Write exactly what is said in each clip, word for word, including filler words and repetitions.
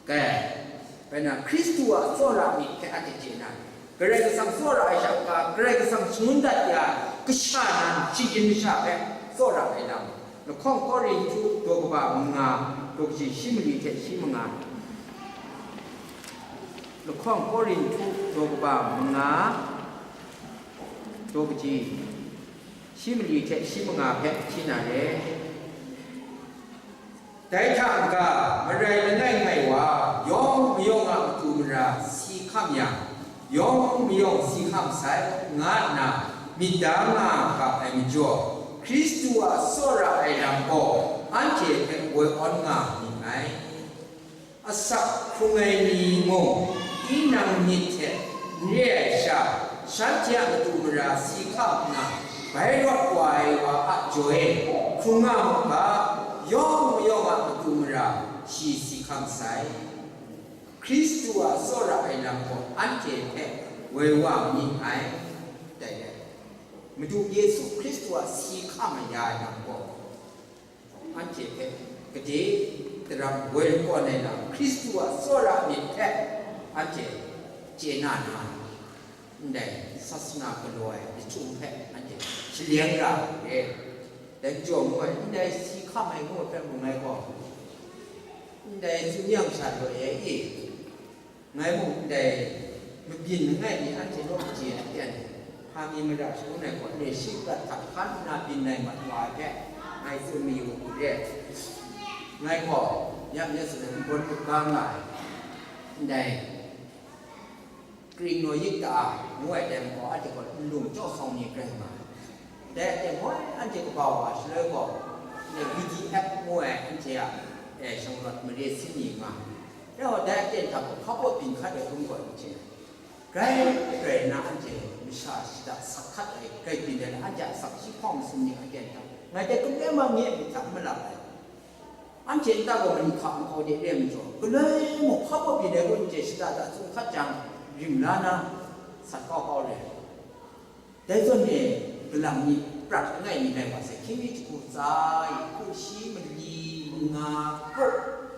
Gai, bai na, Hkristu a tsawra myit hpe anhte chye na, Karai Kasang tsawra ai sha hpa, Karai Kasang shangun dat ya, kasha nan, shinggyim masha hpe tsawra ai lam. Lahkawng Korinhtu daw kaba manga, daw kaji shi mali hte shi manga. Lahkawng Korinhtu daw kaba manga, daw kaji shi mali hte shi manga hpe hti na re. Dai hta n-ga, marai langai ngai wa, yawng mayawng a matu mara si hkam yang, yawng mayawng si hkam sai, nga nna myit da nga ga ai majaw, Hkristu a tsawra ai lam gaw anhte hpe woi awn nga mi ai. Asak hkrung ai ni mung, tinang myit hte n re ai sha, shanhte a matu mara si hkam nna, bai rawt wa ai wa a jaw e hkrung nga mu ga, yawng mayawng a matu mara shi si hkam sai. Hkristu a tsawra ai lam gaw anhte hpe woi wa mi ai. Dai rai, Madu Yesu Hkristu a si hkam ai ya ai lam gaw, anhte hpe gade daram woi lakawn ai lam, Hkristu a tsawra myit hpe anhte chye na na, ndai sasana galaw ai lachyum hpe anhte shaleng ra ai re. Dai majaw ngu ai, ndai si hkam ai ngu ai hpe mu ngai gaw, ndai tsun yang sha law e i, ngai mung ndai mabyin langai mi anhte naw chye ai aten, hpa mi mara shangun ai gaw, ndai shi prat hta hkan nna byin lai mat wa ai hpe, ngai tsun mayu u re. Ngai gaw, ya myit tsun ai nbawt lup ga nga ai, ndai Greek naw yik ta ngu ai aten gaw, anhte gaw nlung chyaw sawng ni grai nga ai. Dai aten hoi anhte kaba wa shaloi gaw, ndai B D F ngu ai anhte a, e, shanglawt mare sin ni nga ai. Dai gaw dai aten hta gaw hpa baw byin hkat ai hkrum gaw n chye ai. Grai grai nna anhte masha shada sak hkat ai grai byin ai, anhte a sak shi hpawng masum ning aten hta, ngai dai galoi ma mi ai myit hta n malap ai. Anhte nta gaw mani hka nhkau de re ai majaw, galoi mung hpa baw byin ai kun hte shada da tsun hkat jang, rim la na, sat kau kau re ai. Dai zawn e, galang ni prat langai mi lai wa sai, hkying mi jahku tsa i, hku shi mali manga kru,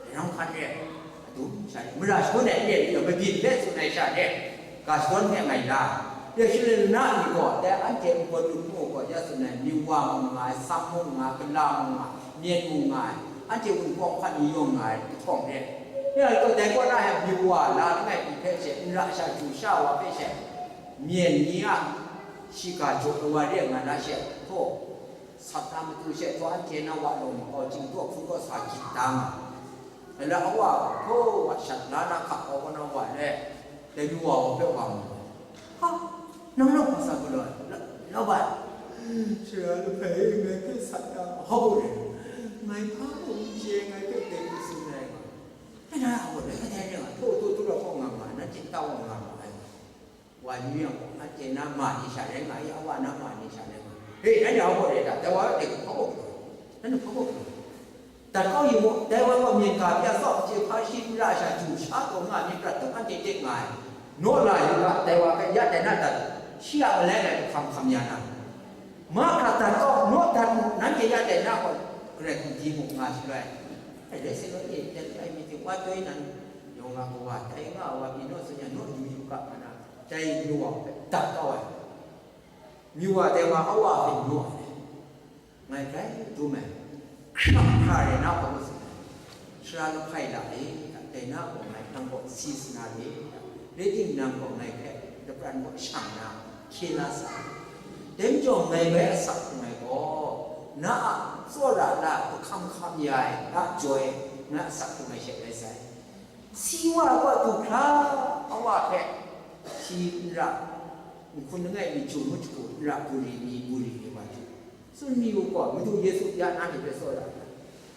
dai ram hkan re ai. Adum sha re, mara shangun ai re, mabyin hpe tsun ai sha re, ga shadawn hpe ngai la. Ya shaloi na ni gaw, dai anhte npawt lup mu gaw, ya tsun ai, myu wa mung nga ai, sam mung nga ai, gala mung nga ai, myen mung nga ai, anhte wunpawng hkan ni yawng nga ai, kahtawng re. Ya gaw, dai kaw na e myu wa la langai mi hpe she, n ra sha, ju sha wa hpe she, myen ni a shiga jaw ai wa re nga na she, htaw, sat na matu she, htaw anhte na wa law makau, chingdaw hpun kaw sa gyit da nga. Dai la awa, htaw wa shat la na hka kau kau na wa le, dai myu wa wa hpe wa mu ai. Ha, nang nang hpa sa galaw ai? La, la bai. Sara lahpai e ngai hpe sat na hkau re. Ngai hpa mung n chye, ngai hpe dai hku tsun ai nga. Dai na a gaw dai kadai ring ai, htaw htaw htaw la hkawng nga ma, nanhte ta wa nga ma ai. Wa yu yang gaw, anhte na ma ni sha rai nga i, awa na ma ni sha rai nga. He, nanhte hpa gaw re ta, dai wa de hpa gaw galaw, nanhte hpa gaw galaw. Dat kau yu mu, dai wa gaw myen ga pya tsawk, chye hpa shi n ra sha, ju sha taw nga myit prat tup anhte tek nga ai. Naw la yu ga, dai wa hpe ya dai na dat, shi a malai ngai hkam hkam ya na. Mahkra dat kau, naw dat mu, nanhte ya dai na gaw, Karai hkum di mu nga shaloi. Ai, rai sa law, e, dai ai myit hte wa toi nan, yawng a kawa, dai nga ai wa pyi naw tsun yang, naw yu yu ga, nga na, dai myu wa hpe dat kau ai. Myu wa dai wa awa hpe naw ai. Ngai grai dum ai, hkra hkra rai na hpa ngu tsun ai, sara lahpai la e, dai na gaw ngai nang kaw si sa na re, rai timung nang gaw ngai hpe lapran kaw shang na hkye la sa ai. Dai majaw ngai bai asak hkrung ai gaw, na a tsawra na hkam hkam ya ai a jaw e, ngai asak hkrung ai she rai sai. Si wa ai gaw du hkra, a wa hpe shi n ra, nhkun langai mi, jung ngut jahku n ra, buri mi, buri mi wa du. Tsun mi u gaw, Madu Yesu ya nanhte hpe tsawra ai.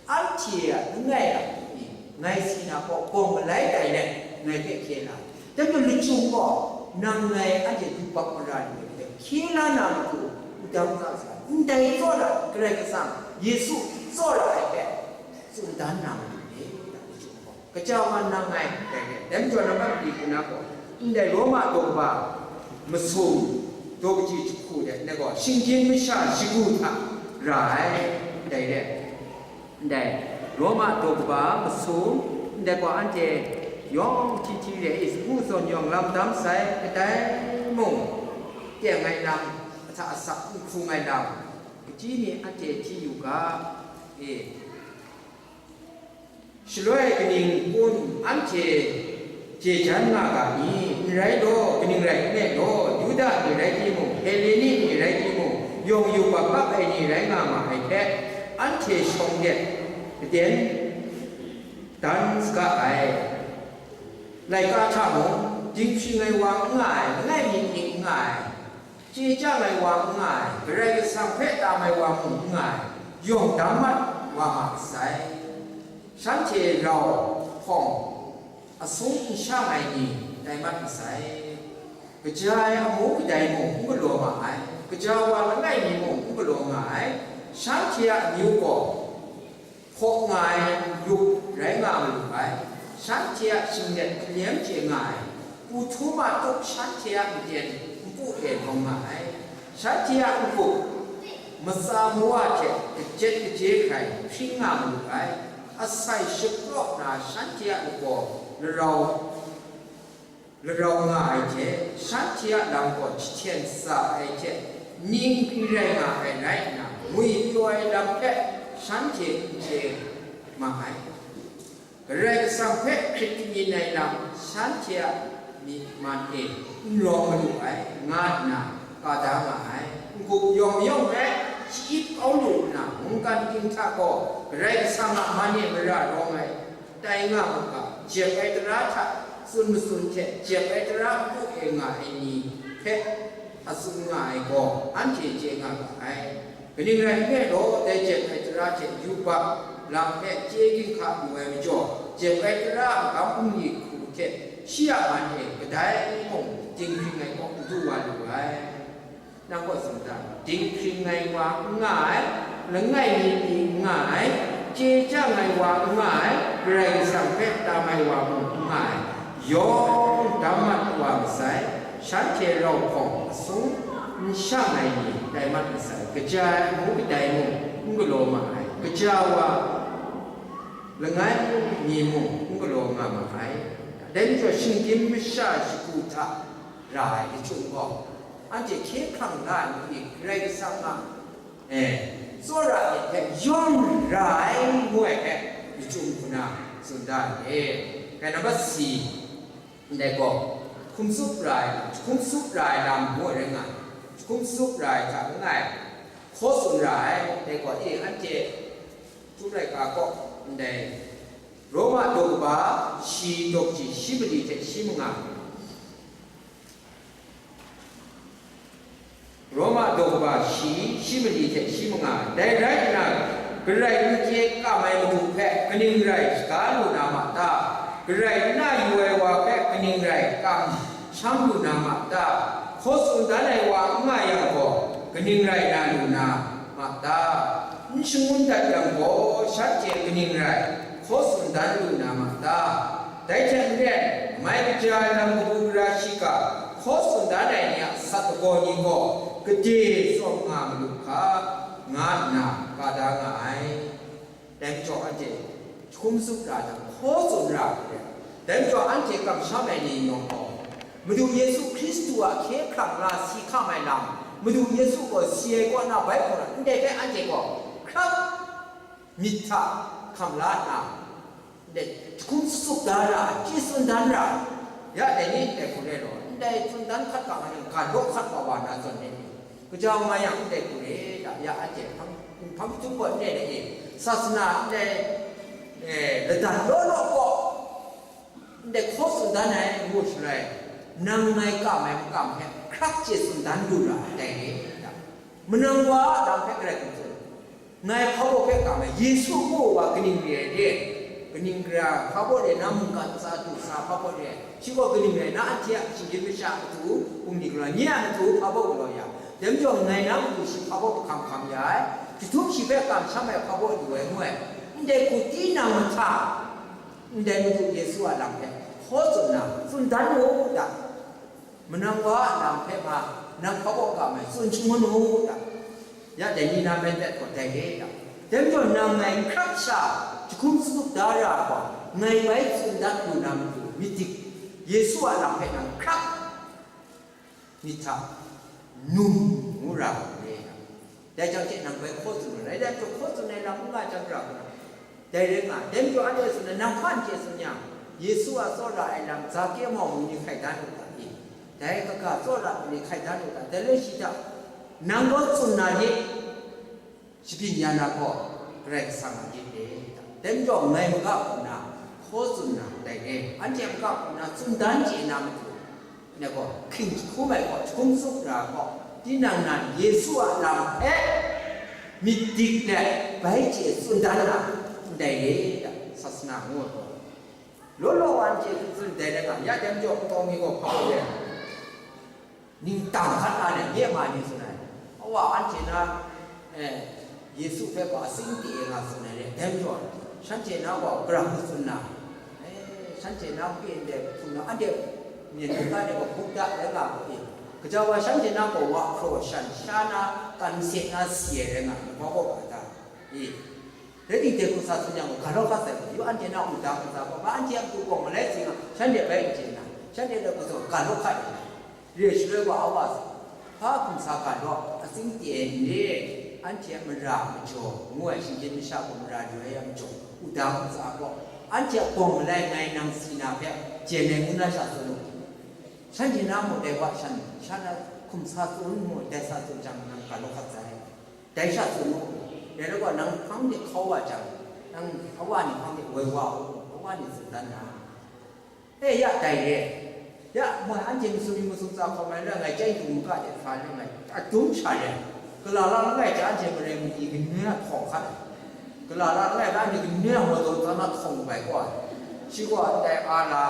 Anhte a langai a hku pyi, ngai si na gaw, gawng malai tai let, ngai hpe hkye la ai. Dai majaw lachyum gaw, nang ngai anhte yubak mara lu ai hte, hkye la na matu, wudang hta sa, ndai tsawra Karai Kasang, Yesu tsawra ai hpe, tsun dan na matu ni, lachyum gaw. Kaja wa nang ngai, dai re. Dai majaw nambat mali hku na gaw, ndai Roma daw kaba masum, daw kaji jahku de, ndai gaw, shinggyim masha shagu hta ra ai, dai re. Ndai Roma daw kaba masum, Ndai gaw anhte yawng hti hti re i, sagu zawn yawng lam dam sai, kadai mung teng ai lam, ahta asak n hkrung ai lam, kaji ni anhte hti yu ga, e. Shaloi kaning kun anhte je jan nga ga ni? N rai law, kaning rai nme law, Yuda ni rai timung, Heleni ni rai timung, yawng yu bap bap ai ni rai nga ma ai hpe, anhte shawng let aten dan saga ai. Laika hta mung, dinghpring ai wa n nga ai, langai mi ning n nga ai, chye chyang ai wa n nga ai, Karai Kasang hpe tam ai wa mung n nga ai, yawng dam mat wa ma sai. Shanhte rau hpawng asung n shang ai ni tai mat masai. Kaja ai amu kadai mung n galaw ma ai, kaja wa langai mi mung n galaw nga ai, shanhte a amyu gaw hpaw nga ai lup rai nga malu ai, shanhte a shinglet hkalem chye nga ai, pu htum a tup shanhte a nten npu e hkawm nga ai, shanhte a n-gup matsa mawa hte kajet kaje hkrai hpring nga malu ai, asai shapraw na shanhte a lagaw larau larau nga ai hte, shanhte a lam gaw jahten sa ai hte, ning gri rai nga ai rai nna, ngwi pyaw ai lam hpe shanhte n chye ma ai. Karai Kasang hpe hkrit kamyin ai lam shanhte a myi man e n rawng malu ai, nga nna ka da nga ai. N-gup yawng mayawng hpe shi-ip kau lu nna, mungkan ting hta gaw Karai Kasang a man e mara rawng ai, tai nga mu ga, jep ai tara hta tsun matsun hte jep ai tara npu e nga ai ni hpe a tsun nga ai gaw, anhte chye nga ga ai. Kaning rai nme law, dai jep ai tara hte yubak lam hpe chye ginhka lu ai majaw, jep ai tara a magam bungli hku hte shi a man e kadai mung dinghpring ai kaw n du wa lu ai. Nang gaw tsun dan, dinghpring ai wa n nga ai, langai mi pyi n nga ai, chye chyang ai wa n nga ai, Karai Kasang hpe tam ai wa mung n nga ai, yawng dam mat wa masai, shanhte rau hpawng asung n shang ai ni tai mat masai, kaja ai amu kadai mung n galaw ma ai, kaja wa langai mi mung n galaw nga ma ai. Dai majaw, shinggyim masha shagu hta ra ai jahtum gaw, anhte hkye hkrang la ai ni, Karai Kasang a, e, tsawra ai hpe yawng ra ai ngu ai hpe, jahtum hku na tsun da ai. Ngai nambat si, ndai gaw, hkum tsup ra ai, hkum tsup ra ai lam ngu ai rai nga ai, hkum tsup ra ai hta langai, hkaw tsun ra ai, dai gaw, e, anhte Chyum laika kaw ndai Roma daw kaba shi daw kaji shi mali hte shi manga. Roma daw kaba shi, shi mali hte shi manga. Dai rai nna, Karai n chye kam ai madu hpe kaning rai shaga lu na ma ta? Karai n na yu ai wa hpe kaning rai kam sham lu na ma ta? Hkaw tsun dan ai wa n nga yang gaw, kaning rai na lu na ma ta? N shangun dat yang gaw, shanhte kaning rai hkaw tsun dan lu na ma ta? Dai hte maren, mai kaja ai lam kabu gara shiga hkaw tsun dan ai ni a sat lagaw ni gaw, gade tsawm nga malu hka, nga nna ka da nga ai. Dai majaw anhte jahkum tsup ra jang, hkaw tsun ra ai. Dai majaw anhte kamsham ai ni yawng gaw, Madu Yesu Hkristu a hkye hkrang la si hkam ai lam, Madu Yesu gaw si ai kaw na bai hkawng na, ndai hpe anhte gaw hkrap myit hta hkam la nna, ndai jahkum tsup da ra ai, chye tsun dan ra ai. Ya dai ni ndai hku re law, ndai tsun dan hkat ga nga yang, ga law hkat wa wa na zawn e. Kaja nga yang ndai hku re, da, ya anhte hpang, hpang jahtum gaw ndai e, sasana ndai, e, ladan law law gaw, ndai hkaw tsun dan ai ngu shaloi, nang ngai kam ai makam hpe hkrak chye tsun dan lu ra ai dai re, da. Manang wa a lam hpe Karai Kasang tsun, ngai hpa baw hpe kam ai, Yesu ngu wa kaning re ai re, kaning gara hpa baw re na mungkan ntsa du sa hpa baw re ai, shi gaw kaning rai na anhte a shinggyim masha a matu, bungli galaw, nye a matu hpa baw galaw ya, dai majaw ngai na matu shi hpa baw hkam hkam ya ai, jahtum shi hpe kamsham ai hpa baw du ai ngu ai, ndai hku tinang mahtang, ndai Madu Yesu a lam hpe hkaw tsun na, tsun dan u ta? Manang wa a lam hpe ma, nang hpa baw kam ai tsun shangun u ta? Ya dai ni na myen dat gaw dai re ta? Dai majaw nang ngai n hkrap sha jahkum tsup da ra ai gaw, Ngai bai tsun dat lu na matu, myit dik, Yesu a lam hpe nang hkrap myit hta, num ngu ra ai. Dai jang hte nang bai hkaw tsun lu ai, dai majaw hkaw tsun ai lam n nga jang ra hkra, dai rai nga, dai majaw anhte tsun ai, nang hpa n chye tsun yang, Yesu a tsawra ai lam, Zake mau mu ni hkai dan u ga i? Dai kaga tsawra ai ni hkai dan u ga, dai rai shi hta, nang gaw tsun na ni? Shabyin ya na gaw, Karai Kasang a myit e. Dai majaw ngai maga hku na, hkaw tsun na ndai re, anhte a maga hku na tsun dan chye na matu, ngai gaw hking jahkum ai gaw, jahkum tsup ra gaw, tinang nan Yesu a lam hpe myit dik let bai chye tsun dan na ndai re, sasana ngu ai gaw, law law wa n chye tsun dai rai nga, ya dai majaw nkau mi gaw hpa gaw re. Ningtang hkat na re, nye ma ni tsun ai. Awa anhte na, eh, Yesu hpe gaw atsing ti e nga tsun ai re, dai majaw, shanhte na gaw grang tsun na, eh, shanhte na hpe ndai hpung na, anhte myen hpung ga de gaw hpuk da rai nga gaw e, gaja wa shanhte na gaw wa hkraw shan sha na, kan se na si ai rai nga, ni gaw gaw ga da, e. Rai timung, dai hku sa tsun yang gaw, ga law hkat sai gaw, yu anhte na wudang ntsa gaw, ga anhte a matu bawng malai si nga, shanhte bai n chye na, shanhte dai hku sa gaw, ga law hkat ai. Re ai shaloi wa, a wa sa, hpa hkum sa ga law, atsing ti ai n re, anhte a mara majaw, ngu ai shinggyim masha gaw mara lu ai a majaw, wudang ntsa gaw, anhte a bawng malai ngai nang si na hpe, jen ai ngu na sha tsun u. Shanhte na mung dai wa shan, sha na hkum sa tsun mu, dai sa tsun jang, nang ga law hkat sai. Dai sha tsun u, dai rai gaw, nang hpang de hkau wa jang, nang awa ni hpang de woi wa u, awa ni tsun dan na. E, ya dai re, ya moi anhte masum yu masum tsa hkawm ai rai ngai, chyai dung maga de hkra rai ngai, a dum sha re, gala la langai hte anhte mare mali kanu a htawng hkat ai, gala la langai hte anhte kanu a madaw hta na htawng bai gaw ai, shi gaw ndai a la,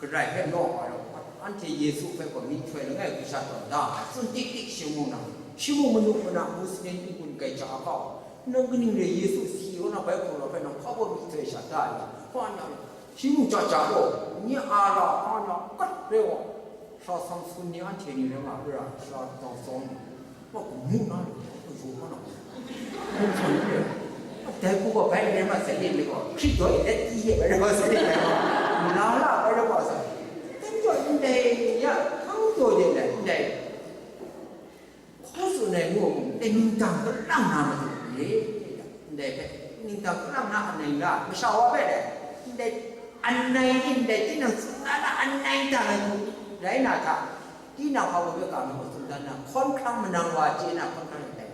Karai hpe naw wa rawt, anhte Yesu hpe gaw myihtoi langai hku sha tawn da ai, tsun tik tik shi mu na, shi mung manu mana Muslim tinggun gaija a kau, nang kaning re Yesu si kaw na bai hkawng rawt hpe nang hpa baw myihtoi sha da ai, hpa na, shi mung ja ja gaw, nye a ra hpa na, kat re wa, sha Samsun ni anhte ni rai nga, ra sha Dawsawng ni, Wa, kamu na lu, kayu ma na. Dai hku gaw bai n rai ma sai, ni gaw, Hkrit daw e let ti ye bai rai ma sai, ni gaw, la la bai rai ma sai. Dai majaw ndai ya, hkang daw de ndai, ndai hkaw tsun ai ngu, ndai ningdang kalang na matu ni, ndai hpe, ningdang kalang na anai la, masha wa hpe dai, ndai anai ni, ndai tinang tsun na na anai dang ai hku rai na hta, tinang hpa wa hpe ga ngu tsun dan na, hkawn hkrang manang wa chye na hkawn hkrang ndai.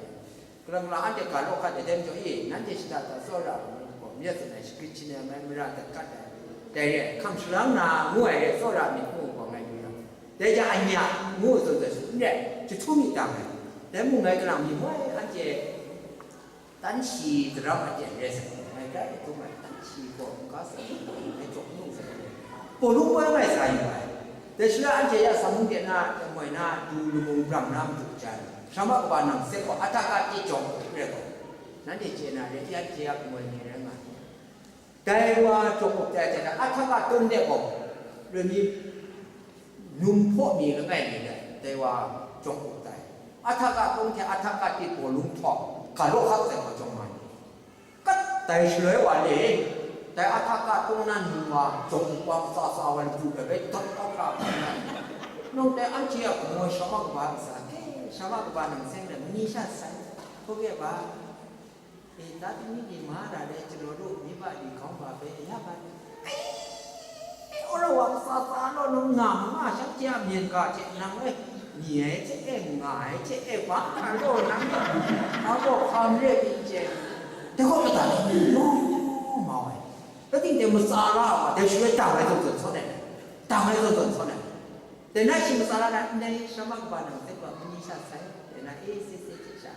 Kalang la anhte ga law hkat ai dai majaw e, nanhte shada da tsawra ai myit gaw, myit tsun ai shagrit shanhte mai mara dat kat ai, dai re ai, hkam sharang na ngu ai re, tsawra ai myit ngu gaw ngai lu yang, dai ja anya ngu ai zawn zawn sha n rai, jahtum myit dang ai, dai mung ngai kalang myit hoi anhte tan shi daram anhte n rai sai, ngai grai jahtum ai, tan shi gaw n ga sai, ngai jaw n lung sai, Pawlu poi ngai sa yu ai. Dai shaloi anhte ya Samu de na, tamoi na, du lamung brang na madu jan, Sharma kaba nang seng gaw, Ahtaka ti jawng rai gaw, nanhte chye na re, ya hte ya kamoi ni rai nga ai. Dai wa jawng up tai hte na, Ahtaka tun de gaw, loi mi, num hpaw mi langai mi dai, dai wa jawng up tai. Ahtaka tun hte Ahtaka ti bawlung htawm, ga law hkat sai gaw jawng ma ni. Kat dai shaloi wa le, dai Ahtaka tun na num wa, jawng up wa, matsa sa wa, ladu bai bai, dawt kau hkra hkra na. Nang dai anhte a kamoi Sharma kaba ntsa, ke, Sharma kaba nang seng de, mani sha sai, hkau kye ba. E, ta tumi di ma ra le, chalaw lu, mi ba di hkawng ba hpe, ya ba, ai, e, wora wa, sa sa law, nang nga ma nga, shanhte a myen ga hte nang e, ni ai hte e, nga ai hte e, ba nga law, nang e, a gaw hkam re pyi hte, dai gaw mada ni, law, mau ai. Rai timung, matsa la ai wa, dai shaloi dang ai zawn zawn sawn ai, dang ai zawn zawn sawn ai. Dai na shi matsa la na, ndai Sharma kaba nang seng gaw, mani sha sai, dai na, e, se se hte sha.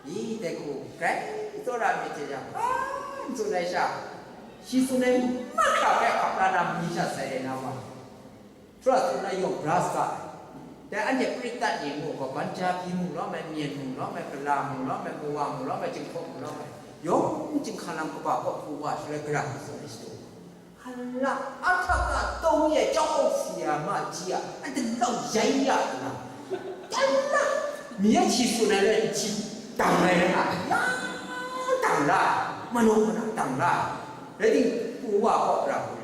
Yi, dai hku, grai tsawra myit hte jang, a, n tsun ai sha, shi tsun ai mahkra hpe hkap la na mani sha sai rai na wa, hkra tsun na yawng bra saga ai. Dai anhte Paritat ni mu gaw, Punjabi mu lawm ai, Myen mu lawm ai, Kala mu lawm ai, Mawa mu lawm ai, Jinghpaw mu lawm ai, yawng chyinghka lam kaba kaw hku wa shaloi gara hku tsun ai shadu. Hala, Ahtaka tun e chyawm si ya ma ji a, anhte lau yai ya nna, dan na, mi a hti tsun ai rai, hti dang ai rai nga, ya dang la, manu mana dang la, rai timung, Ngu wa kaw ra hku,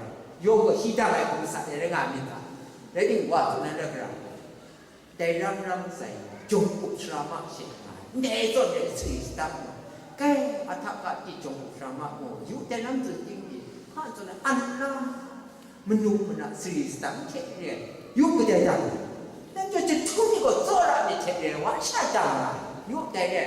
yawng gaw shi dang ai hku matsat ai rai nga myit ga, rai timung, wa hku nan rai hkra, dai ram ram sai, jawng up sara ma she nga ai, ndai zawn re sari sadang gaw, kai, a hta ka ti jawng up sara ma gaw, yu dai ram tsun ting pyi, hpa tsun ai, an na, manu mana sari sadang hte re ai, yu kadai dang, nan chyawm jahtum ni gaw tsawra myit hte re ai wa sha dang nga ai, yu dai re,